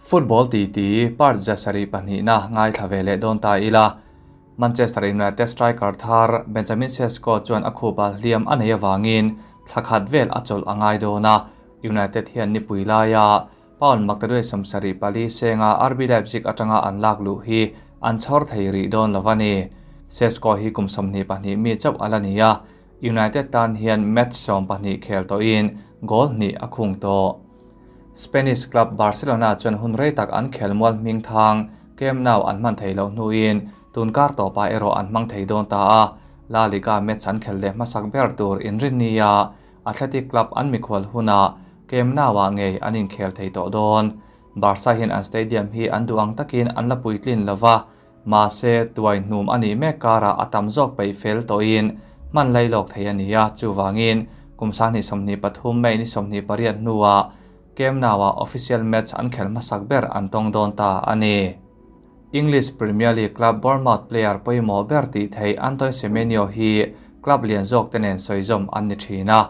Football titi part 72na ngaithla ve leh dawn ta ila. Manchester United striker thar Benjamin Sesko chuan a khupa hliam a nei avangin thla khat vel a chawlh a ngai dawn a, United hian nipui laia Pound maktaduai 74 senga RB Leipzig atanga an lak luh hi an chhawr thei rih dawn lo a ni. Sesko hi kum 22 mi chauh a la ni a, United tan hian match 12 khel tawhin goal hnih a khung tawh. Spanish club Barcelona chuan hun rei tak an khelmual hming thang Camp Nou an hman thei loh hnuin tunkar tawpah erawh an hmang thei dawn ta a, La Liga match an khel leh hmasak ber tur inrinnia Athletic Club an mikhual hunah Camp Nou-ah ngei an inkhel thei tawh dawn. Barca hian an stadium hi an duh ang takin an la puitlin lova, mahse tuai hnum a nih mek karah a tam zawk peih fel tawhin hman lai lawk thei a ni a, chuvangin kum 2023 May ni 28 hnuah Camp Nou-ah official match an khel hmasak ber an tawng dawn ta a ni. English Premier League club Bournemouth player pawimawh ber tih theih Antoine Semenyo hi club lian zawk te nen sawizawm an ni thin a,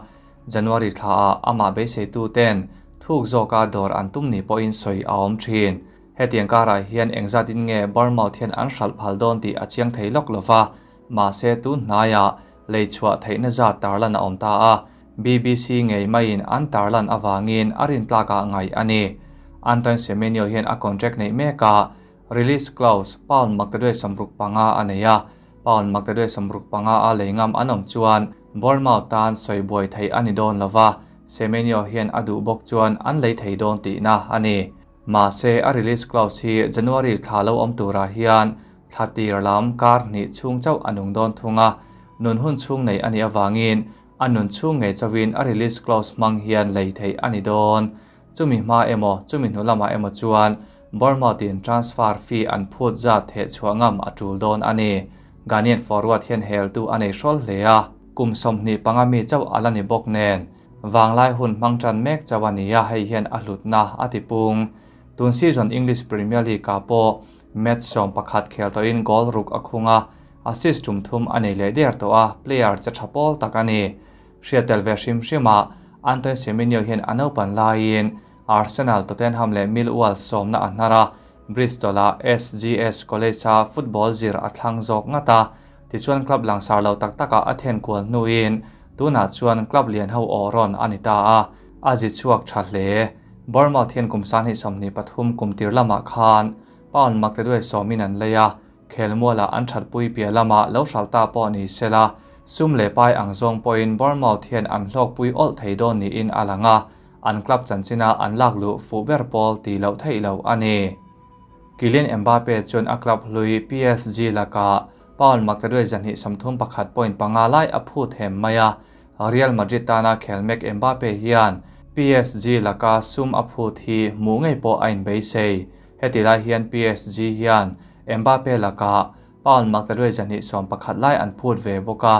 January thlaah amah beiseitu ten thuk zawka dawr an tum ni pawhin sawi a awm thin. Hetiang karah hian engzatin nge Bournemouth hian an hralh phal dawn tih a chiang thei lawk lova, mahse tun hnaiah lei chhuah theihna zat tarlan a awm ta a, BBC ngei maiin an tarlan avangin a rintlakah ngaih a ni. Antoine Semenyo hian a contract neih mekah release clause pound maktaduai 65 a nei a, pound maktaduai 65 a lei ngam an awm chuan Bournemouth tan sawi buai theih a ni dawn lova, Semenyo hian a duh bawk chuan an lei thei dawn tihna a ni. Mahse a release clause hi January thla lo awm turah hian thla tir lam kar hnih chhung chauh a nung dawn thung a, nun hun chhung nei a nih avangin a nun chhung ngei chauhin a release clause hmang hian lei theih a ni dawn. Chumi hma emaw chumi hnu lamah emaw chuan Bournemouth-in transfer fee an phut zat theh chhuah ngam a tul dawn a ni. Ghanaian forward hian heltu a nei hrawl hle a, kum 25 mi chauh a la ni bawk nen. Vanglai hun hmang tan mek chauh a ni a, hei hian a hlutna a ti pung. Tun season English Premier League-ah pawh match 11 khel tawhin goal ruk a khung a, assist tum thum a nei leh der tawh a, player che tha pawl tak a ni. Hriat tel ve hrim hrimah Antoine Semenyo hian a naupan laiin Arsenal, Tottenham leh Millwall sawmna a hnar a, Bristol-a SGS College-a football zir a thlang zawk ngat a, tichuan club langsar lo tak takah a then kual hnuin tunah chuan club lian ho aw rawn a ni ta a, a zi chhuak tha hle. Bournemouth hian kum 2023 kum tir lamah khan pound maktaduai 10 in an lei a, khelmualah an thatpui piah lamah lo hral ta pawh ni sela, sum leh pai ang zawng pawhin Bournemouth hian an hlawkpui awlh thei dawn niin a lang a, an club chanchina an lak luh fuh ber pawl ti loh theih lo a ni. Kylian Mbappe chuan a club hlui PSG lakah pound maktaduai 231.5 lai a phut hem mai a, Real Madrid tana khel mek Mbappe hian PSG laka sum a phut hi hmuh ngei pawh a inbeisei. Heti lai hian PSG hian Mbappe lakah pound maktaduai 211 lai an phut ve bawk a,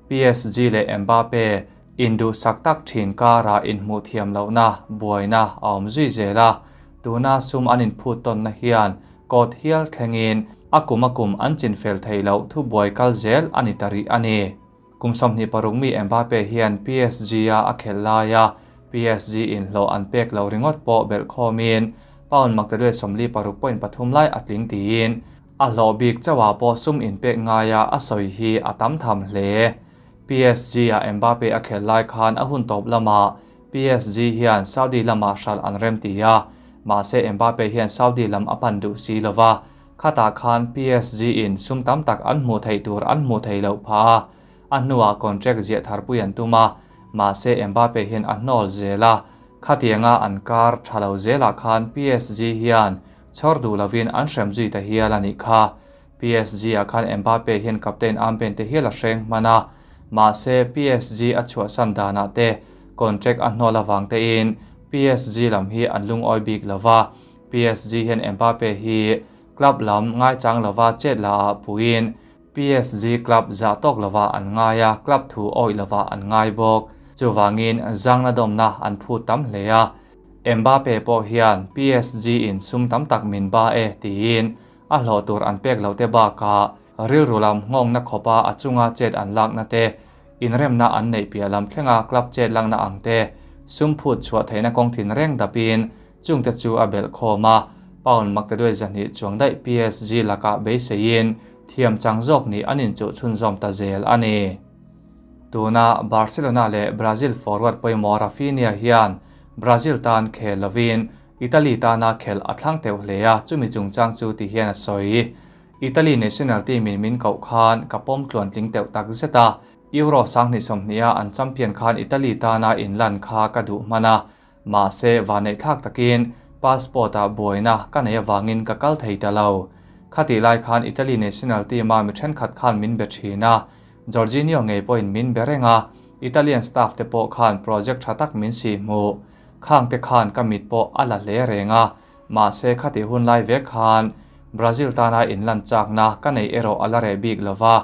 PSG leh Mbappe induh sak tak thin karah inhmuh thiam lohna buaina a awm zui zel a, tuna sum an inphut tawnna hian court hial thlengin a kum a kum an chin fel thei loh thu buai kal zel a ni ta rih a ni. Kum 26 mi Mbappe hian PSG a a khel laia PSG in hlawh an pek lo ringawt pawh belh khawmin pound maktaduai 46.3 lai a tling tiin a hlawh bik chauhah pawh sum in pek ngaia a sawi hi a tam tham hle. PSG a Mbappe a khel lai khan a hun tawp lamah PSG hian Saudi lamah hral an rem ti a, mahse Mbappe hian Saudi lam a pan duh si lova, khatah khan PSG in sum tam tak an hmuh theih tur an hmuh thei loh pha a, a hnuah contract ziah tharpui an tum a, mahse Mbappe hian a hnawl zel a, khatianga an kar tha lo zelah khan PSG hian chhawr duh lovin an hrem zui ta hial a nih kha. PSG ah khan Mbappe hian captain armband te hial a hreng hman a, mahse PSG a chhuahsan danah te contract a hnawl awang te in PSG lam hi an lungawi bik lova, PSG hian Mbappe hi club lam ngai chang lova chet la ah puin PSG club zah tawk lova an ngai a, club thu awi lova an ngai bawk. Chuwangin zangna dawmna an phut tam hle a, Mbappe pawh hian PSG in sum tam tak min ba e tiin a hlawh tur an pek lo te baka rilru lam nghawng na khopa a chunga chet an lak na te inremna an neih piah lam thlenga club chet lang na ang te sum phut chhuah theihna kawng thin reng dapin chungte chu a belh khawm a. Pound maktaduai 200 chuang daih PSG lakah beiseiin thiam chang zawk nih an inchuh chhunzawm ta zel a ni. Tuna Barcelona leh Brazil forward pawimawh Raphinha hian Brazil tan khel lovin Italy tana khelh a thlang teuh hle a, chumi chungchang chu ti hian a sawi. Italy national team in min koh khan ka pawm tluan tling teuh tak zet a, Euro 2020 a an champion khan Italy tana inlan kha ka duh hman a, mahse vanneih thlak takin passport ah buaina ka nei avangin ka kal thei ta lo. Khatih lai khan Italy national team a mi thenkhat khan min be thin a, Jorginho ngei pawhin min be reng a, Italian staff te pawh khan project tha tak min sih hmuh. Khang te khan ka mit pawh a la hle reng a, mahse khatih hun lai vek khan Brazil tana inlan chakna ka neih erawh a la reh bik lo va,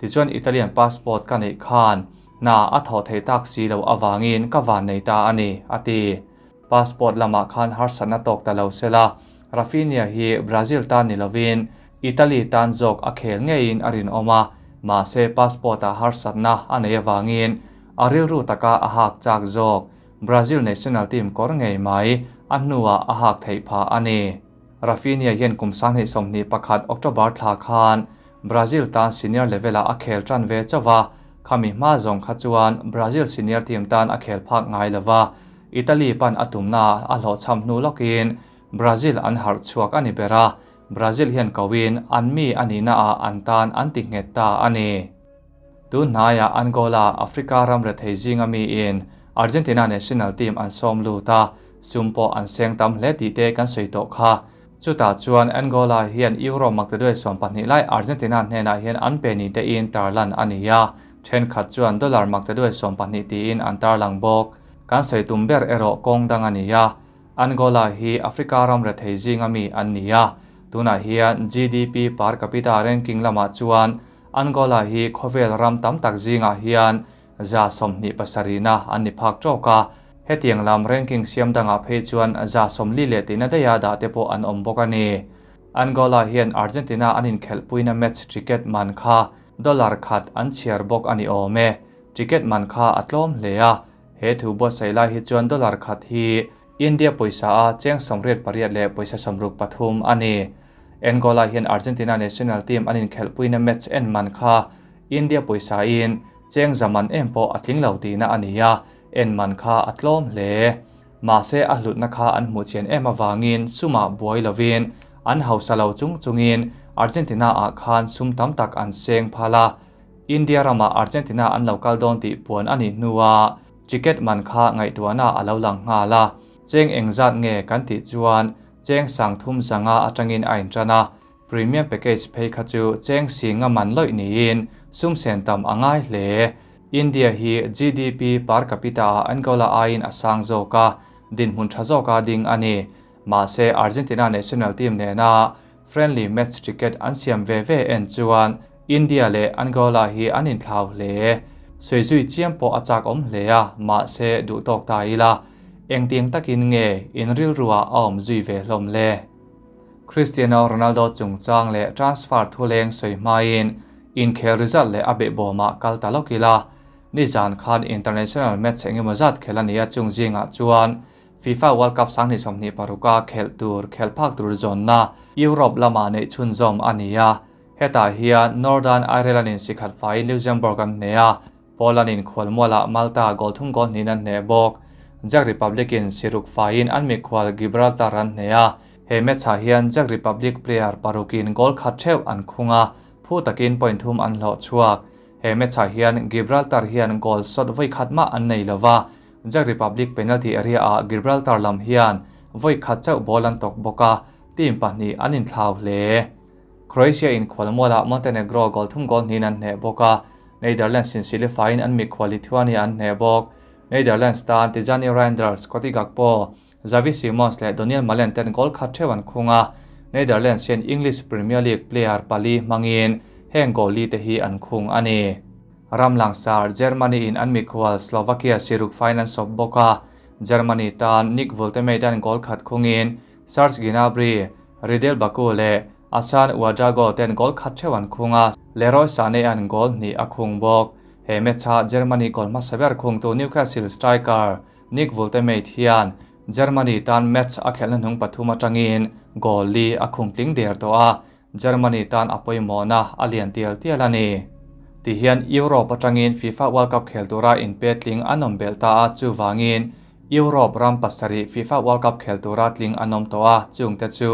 tichuan Italian passport ka neih khan hna a thawh theih tak si loh avangin ka van nei ta a ni, a ti. Passport lamah khan harsatna tawk ta lo se la, Raphinha hi Brazil tan ni lovin Italy tan zawk a khel ngeiin a rinawm a, mahse passport-ah harsatna a nei avangin a rilru taka a hak chak zawk. Brazil national team kawr ngei mai a hnuah a hak theih phah a ni. Raphinha hian kum 2021 October thla khan Brazil tan senior level-ah a khel tan ve chauh a, khami hma zawng kha chuan Brazil senior team tan a khel phak ngai lo va, Italy pan a tumna a hlawhchham hnu lawkin Brazil an harh chhuak a ni ber a, Brazil hian koin an mi a nihnaah an tan an ti nghet ta a ni. Tun hnaiah Angola, Africa ram rethei zinga miin Argentina national team an sawm lut a, sum pawh an seng tam hle tih te kan sawi tawh kha. Chutah chuan Angola hian Euro maktaduai 12 lai Argentina hnenah hian an pe ni tein tarlan a ni a, thenkhat chuan dollar maktaduai 12 tiin an tarlang bawk. Kan sawi tum ber erawh kawng dang a ni a, Angola hi Africa ram rethei zinga mi an ni a, tunah hian GDP per capita ranking lamah chuan Angola hi khawvel ram tam tak zingah hian 27 na an ni phak tawk a, hetiang lam ranking siam dangah phei chuan 40 leh tina daia dah te pawh an awm bawk a ni. Angola hian Argentina an inkhelhpuina match ticket man kha dollar khat an chhiar bawk a ni awm e. Ticket man kha a tlawm hle a, he thu buatsaih lai hi chuan dollar khat hi India pawisa a cheng 88 leh pawisa 63 a ni. Angola hian Argentina national team an inkhelhpuina match en man kha India pawisa in cheng zaman em pawh a tling lo tihna a ni a, en man kha a tlawm hle. Mahse a hlutna kha an hmuh chian em avangin suma buai lovin an hausa lo chung chungin Argentina ah khan sum tam tak an seng phal a. India ramah Argentina an lo kal dawn tih puan a nih hnuah ticket man kha ngaihtuahna a lo lang nghal a, cheng engzat nge kan tih chuan cheng 3,500 atangin a intan a, premium package phei kha chu cheng singa man lawih niin sum sen tam a ngai hle. India hi GDP per capita ah Angola aiin a sang zawk a, dinhmun tha zawka ding a ni. Mahse Argentina national team nena friendly match ticket an siam ve ve en chuan India leh Angola hi an inthlau hle. Suizui chiam pawh a chak awm hle a, mahse duh tawk ta ila. Engtiang takin nge in rilruah a awm zui ve hlawm le. Cristiano Ronaldo chungchang leh transfer thuleng sawi hmain inkhel result leh a behbawmah kal ta lawk ila. Nizan khan international match engemaw zat khel a ni a chung zingah chuan FIFA World Cup 2026 a khel tur khel phak tur zawnna Europe lama neih chhunzawm a ni a. Hetah hian Northern Ireland in sikhat faiin Luxembourg an hne a, Poland in khualmualah Malta goal thum goal hnin an hne bawk. Czech Republic in siruk faiin an mikhual Gibraltar an hne a, he match-ah hian Czech Republic player parukin goal khat theuh an khung a, phu takin point thum an hlawh chhuak. He match-ah hian Gibraltar hian goal shot voi khat mah an nei lova, Czech Republic penalty area-ah Gibraltar lam hian voi khat chauh ball an tawk bawk a, team pahnih an inthlau hle. Croatia in khualmualah Montenegro goal thum goal hnin an hne bawk a, Netherlands in silifain an mikhual Lithuania an hne bawk. Netherlands tan Tijani Reinders, Cody Gakpo, Xavi Simons leh Daniel Malen ten goal khat theuh an khung a, Netherlands hian English Premier League player pali hmangin heng goal li te hi an khung a ni. Ram langsar Germany in an mikhual Slovakia siruk fain an sawp bawk a, Germany tan Nick Woltemade an goal khat khungin Serge Gnabry, Ridel Baku leh Asan Ouedraogo ten goal khat theuh an khung a, Leroy Sané an goal hnih a khung bawk. He match-ah Germany goal hmasa ber khungtu Newcastle striker Nick Woltemade hian Germany tan match a khelhna hnung pathum atangin goal li a khung tling der tawh a, Germany tan a pawimawhna a lian tial tial a ni. Tihian Europe atangin FIFA World Cup khel tura inpe tling an awm belh ta a, chuvangin Europe ram pasarih FIFA World Cup khel tura tling an awm tawh a, chungte chu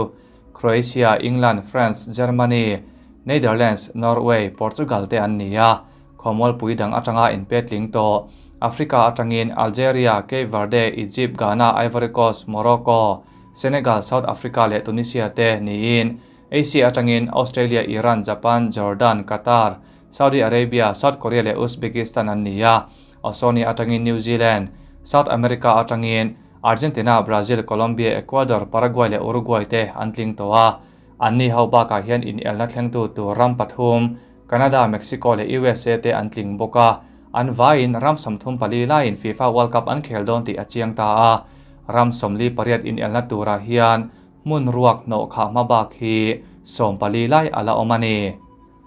Croatia, England, France, Germany, Netherlands, Norway, Portugal te an ni a, khawmualpui dang atanga inpe tling tawh Africa atangin Algeria, Cape Verde, Egypt, Ghana, Ivory Coast, Morocco, Senegal, South Africa leh Tunisia te niin Asia atangin Australia, Iran, Japan, Jordan, Qatar, Saudi Arabia, South Korea leh Uzbekistan an ni a, Oceania atangin New Zealand, South America atangin Argentina, Brazil, Colombia, Ecuador, Paraguay leh Uruguay te an tling tawh a. Anni ho bakah hian inelna thlengtu tur ram pathum, Canada, Mexico leh usa te an tling bawk a. An vaiin ram 34 laiin FIFA World Cup an khel dawn tih a chiang ta a. Ram 48 inelna turah hian hmun ruak hnawh khah hma bak hi 14 lai a la awm a ni.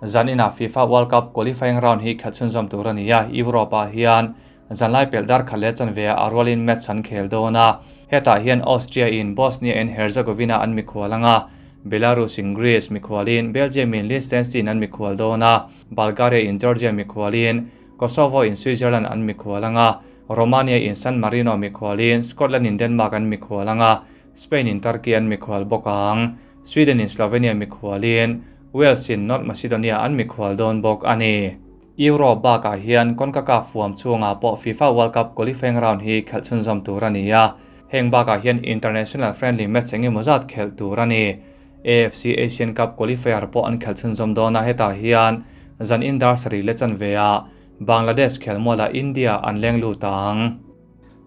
Zanina FIFA World Cup qualifying round hi khelh chhunzawm tur a ni a, Europe-ah hian zanlai pelh dar khat leh chanve ah a rualin match an khel dawn a. Hetah hian Austria in Bosnia and Herzegovina an mikhual anga, Belarus in Greece mikhualin, Belgium in Liechtenstein an mikhual dawn a, Bulgaria in Georgia mikhualin, Kosovo in Switzerland an mikhual anga, Romania in San Marino mikhualin, Scotland in Denmark an mikhual anga, Spain in Turkey an mikhual bawk ang, Sweden in Slovenia mikhualin, Wales in North Macedonia an mikhual dawn bawk a ni. Europe bakah hian CONCACAF huam chhungah pawh FIFA World Cup qualifying round hi khelh chhunzawm tur a ni a, heng bakah hian international friendly match eng emaw zat khelh tur a ni. AFC Asian Cup qualifier pawh an khelh chhunzawm dawn a, hetah hian zan in dar sarih leh chanve ah Bangladesh khelmualah India an leng lut ang.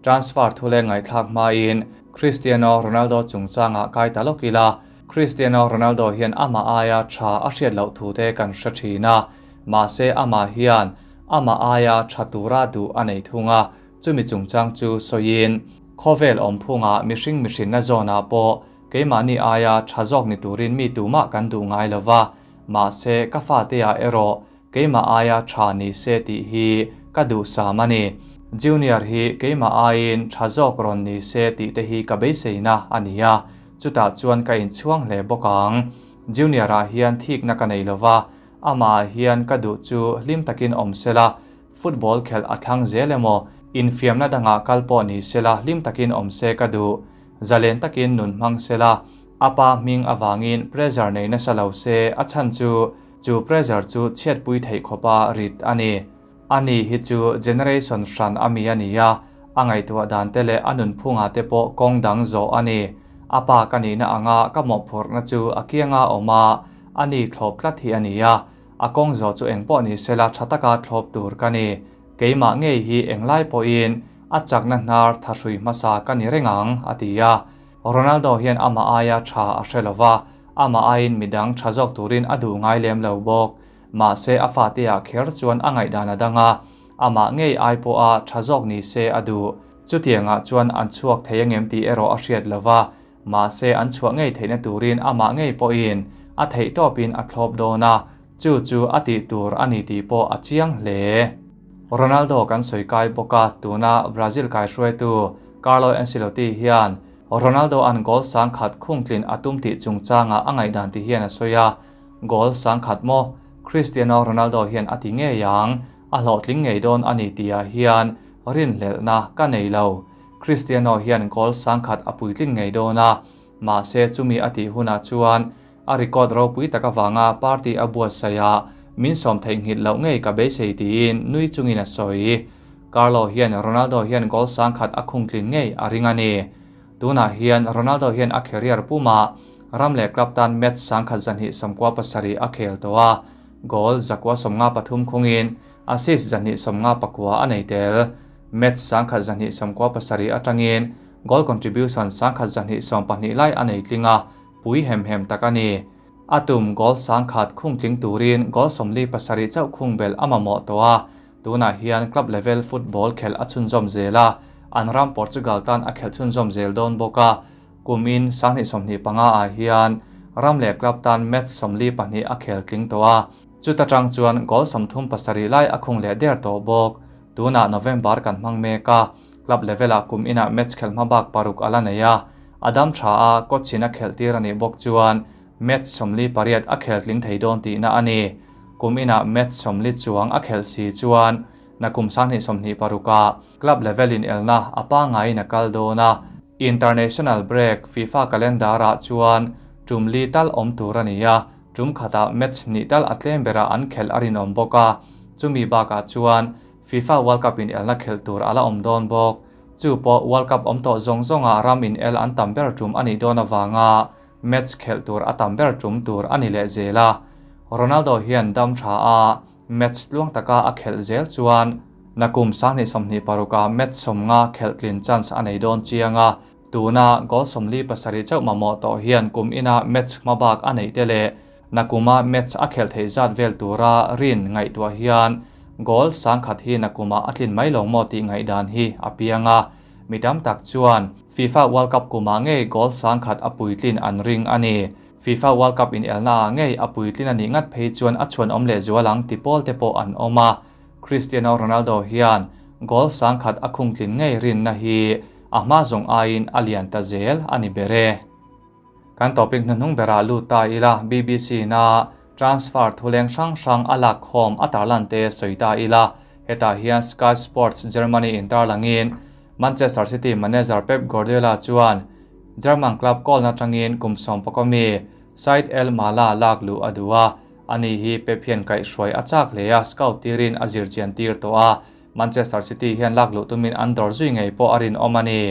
Transfer thu leh ngaihthlak hmain Cristiano Ronaldo chungchangah kai ta lawk ila, Cristiano Ronaldo hian amah aia tha a hriat loh thu te kan hre thin a, mahse amah hian amah aia tha tura duh a nei thung a, chumi chungchang chu sawiin, Khawvel awmphungah mihring mihrinna zawnah pawh keimahni aia tha zawk ni turin mi tumah kan duh ngai lova, mahse ka fateah erawh Keimah aia tha ni se tih hi ka duhsam a ni. Junior hi keimah aiin tha zawk rawn ni se tih te hi ka beiseina a ni a, chutah chuan ka inchhuang hle bawk ang. Junior-ah hian thikna ka nei lova, amah hian ka duh chu hlim takin awm sela, football khelh a thlang zel emaw, infiamna dangah kal pawh ni sela hlim takin awm se ka duh. Zalen takin nun hmang sela, a pa hming avangin pressure nei nasa lo se a chhan chu Chu pressure chu chhiatpui theih khawpa rit a ni. Ani hi chu generation hran a mi a ni a, a ngaihtuah dan te leh a nunphungah te pawh kawng dang zawh a ni. A pa ka nihna anga ka mawhphurhna chu a kianga awm a, a ni thlawp tlat hi a ni a. A kawng zawh chu engpawh ni sela tha taka thlawp tur ka ni. Keimah ngei hi englai pawhin a chakna hnar thahrui hmasa ka ni reng ang, a ti a. Ronaldo hian amah aia tha a hre lova, Amah aiin midang tha zawk turin a duh ngai lem lo bawk. Mahse a fateah kher chuan a ngaihdan a dang a, amah ngei ai pawha tha zawk ni se a duh. Chutiangah chuan an chhuak thei angem tih erawh a hriat lo va, mahse an chhuah ngei theihna turin amah ngei pawhin a theih tawpin a thlawp dawn a, chu chu a tih tur a ni tih pawh a chiang hle. Ronaldo kan sawi kai bawk a, tuna Brazil kaihruaitu Carlo Ancelotti hian Ronaldo an goal 10,000 khungtlin a tum tih chungchangah a ngaihdan ti hian a sawi a, Goal 10,000 maw? Cristiano Ronaldo hian a ti ngei ang, a hlawhtling ngei dawn a ni tihah hian rinhlelhna ka nei lo. Cristiano hian goal 10,000 a puitlin ngei dawn a, mahse chumi a tih hunah chuan a record ropui tak avanga party a buatsaih a, min sawm theihnghilh loh ngei ka beisei tiin nui chungin a sawi. Carlo hian Ronaldo hian goal 10,000 a khungtlin ngei a ring a ni. Tunah hian Ronaldo hian a career puma ram leh club tan match 1,297 a khel tawh a, goal 153 khungin assist 259 a nei tel. Match 1,297 atangin goal contribution 1,212 lai a nei tling a, pui hem hem tak a ni. A tum goal 10,000 khungtling turin goal 47 chauh khung bel a mamawh tawh a, tunah hian club level football khelh a chhunzawm zel a, an ram Portugal tan a khelh chhunzawm zel dawn bawk a, kumin 2025 ah hian ram leh club tan match 42 a khel tling tawh a, chuta tang chuan goal 37 lai a khung leh der tawh bawk. Tunah November kan hmang mek a, club level ah kum inah match khelh hma bak paruk a la nei a. A dam tha a, coach in a khelh tir a nih bawk chuan match 48 a khel tling thei dawn tihna a ni. Kum inah match 40 chuang a khelh si chuan nakum 2026 ah club level in elna a pangaiin a kal dawn a. International break FIFA calendar ah chuan tum li tal awm tur a ni a, tum khatah match hnih tal a tlem berah an khelh a rinawm bawk a. Chumi bakah chuan FIFA World Cup in elna khelh tur a la awm dawn bawk. Chu pawh World Cup awm tawh zawng zawngah ram in el an tam ber tum a nih dawn avanga match khelh tur a tam ber tum tur a ni leh zel a. Ronaldo hian dam tha a, match tluang taka a khelh zel chuan nakum 2026 ah match 50 khelh tlin chance a nei dawn chiang a. Tuna goal 47 chauh mamawh tawh hian kum ina match hmabak a neih te leh nakuma match a khelh theih zat vel tura rin ngaihtuah hian goal 100 hi nakuma a tlin mai lo maw tih ngaihdan hi a piang a. Mi tam tak chuan FIFA World Cup kuma ngei goal 100 a puitlin an ring a ni. FIFA World Cup in elna ah ngei a puitlin a nih ngat phei chuan a chhuan awm leh zual ang ti pawl te pawh an awm a. Cristiano Ronaldo hian goal 100 a khung tlin ngei rinna hi a hma zawng aiin a lian ta zel a ni ber e. Kan topic hnuhnung berah lut ta ila, BBC na transfer thuleng hrang hrang a lak khawm a tarlan te sawi ta ila. Hetah hian Sky Sports Germany in tarlangin Manchester City manager Pep Guardiola chuan German club kawlna tangin kum 11 mi Said El Mala lak luh a duh a. Ani hi Pep hian kaihhruai a chak hle a, scout tirin a zir chian tir tawh a. Manchester City hian lak luh tumin an dawr zui ngei pawh a rinawm a ni.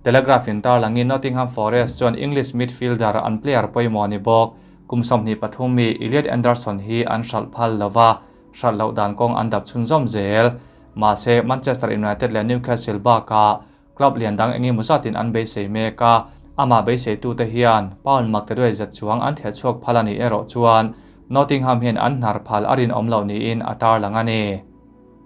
Telegraph in tarlangin Nottingham Forest chuan English midfielder an player pawimawh ni bawk kum 23 mi Elliot Anderson hi an hralh phal lova, hralh loh dan kawng an dap chhunzawm zel. Mahse, Manchester United leh Newcastle bakah club lian dang engemaw zatin an beisei mek a, amah beiseitute hian pound maktaduai zat chuang an theh chhuak phal a nih erawh chuan Nottingham hian an hnar phal a rinawm loh niin a tarlang a ni.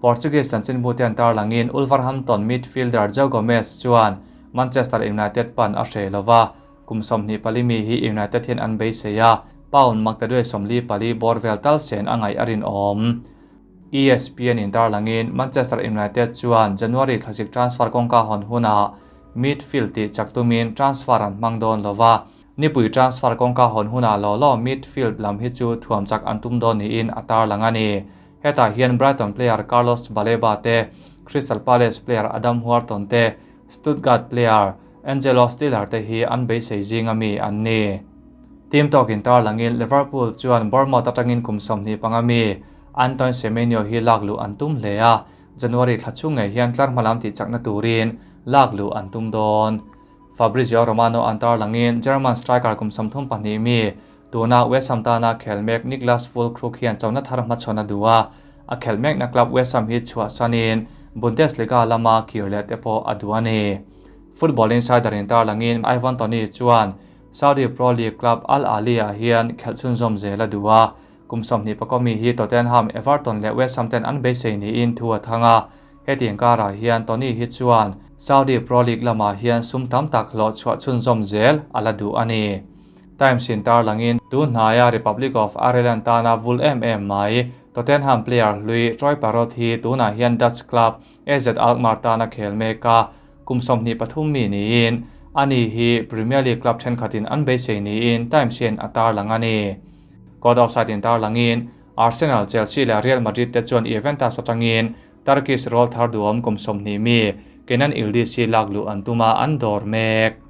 Portuguese chanchinbu te an tarlangin Wolverhampton midfielder Joe Gomez chuan Manchester United pan a hreh lova, kum 24 mi hi United hian an beisei a, pound maktaduai 44 bawr vel tal sen a ngaih a rinawm. ESPN in tarlangin Manchester United chuan January thlasik transfer kawngka hawn hunah midfield tih chak tumin transfer an hmang dawn lova, nipui transfer kawngka hawn hunah law law midfield lam hi chu thuam chak an tum dawn niin a tarlang a ni. Hetah hian Brighton player Carlos Baleba te, Crystal Palace player Adam Wharton te, Stuttgart player Angelo Stiller te hi an beisei zinga mi an ni. Team talk in tarlangin Liverpool chuan Bournemouth atangin kum 25 mi Antoine Semenyo hi lak luh an tum hle a, January thla chhung ngei hian tlar hmalam tih chakna turin lak luh an tum dawn. Fabrizio Romano an tarlangin German striker kum 32 mi tuna West Ham tana khel mek Niklas Füllkrug hian chona thar hmachhawn a duh a, a khel mekna club West Ham hi chhuah sanin Bundesliga lama kir leh te pawh a duh a ni. Football Insider in tarlangin Ivan Toney chuan Saudi Pro League club Al Ahly ah hian khelh chhunzawm zel a duh a, kum 21 mi hi Tottenham, Everton leh West Ham ten an beisei niin thu a thang a. Hetiang karah hian Toney hi chuan Saudi Pro League lamah hian sum tam tak hlawh chhuah chhunzawm zel a la duh a ni. Times in tarlangin tunhnaia Republic of Ireland tana vul em em mai Tottenham player hlui Troy Parrott hi tunah hian Dutch club AZ Alkmaar tana khel mek a, kum 23 mi niin ani hi Premier League club thenkhatin an beisei niin Times hian a tarlang a ni. Caught Offside in tarlangin Arsenal, Chelsea leh Real Madrid te chuan Juventus atangin Turkish roll thar duam kum 20 mi Kenan Yildiz hi lak luh an tuma an dawr mek.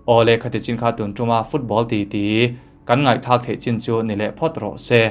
Awle khati chin kha tun tuma football ti ti kan ngaih thak theih chin chu ni leh phawt rawh se.